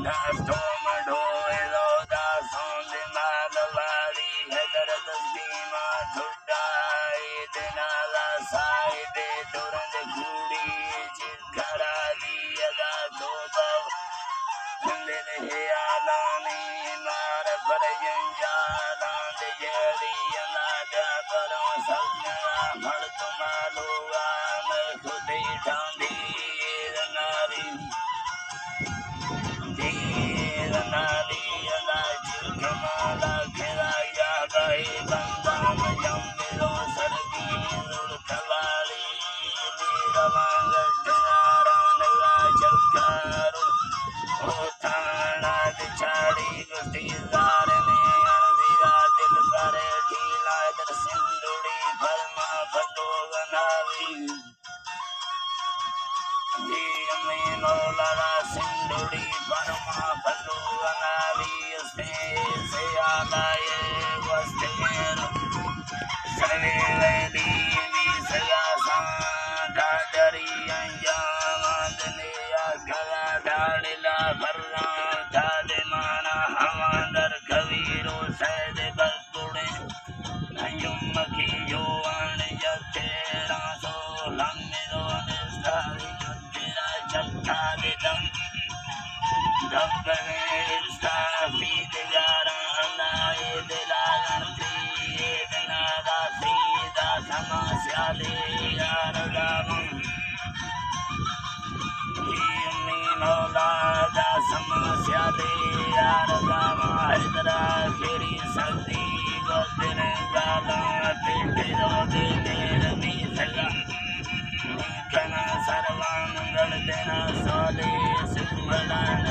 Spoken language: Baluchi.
تو مڈو رودا سوند مال واری حضرت سیما ٹھڈا، اے دنالا صاحب ترند کوڑی چکرالی ادا تو بو دل حیالانی مار پر جنجالان دیری انا جا پروں سلنا مڑ تو مالو آم خودی ٹھاندی ناری۔ دیر نالی ادا چل کمالا کرا یا بھائی بندام جم برو سردی زڑ کلالی دیر وانگ کناران را چکارو او تانا بچاری گشتی زار نے انزیرا دل برے ٹیلا در سندڑی پرما پٹو گناوی۔ جی امی مولا را سندڑی پرما پلو انالی اسے سیادائے وستگیر سوی ویدی بی سیاسان ڈاڈری انجام دنیا کلا ڈاڑلا بران تالمانا ہواندر کویرو سید بگڑے۔ یمکی جوان جتیرا سو لنگو نستاری جتیرا چکا ددم۔ دبنے استا پیدگاران آئے دلاگن پیدنا دا سیدا سما سیالی یار دامن۔ امی مولا دا سما سیادے یار داما حیدرا خیری سردی گوتر جالا پیٹے رو دے دیر بی سگا کنا سروان گڑ دینا سولے سکملان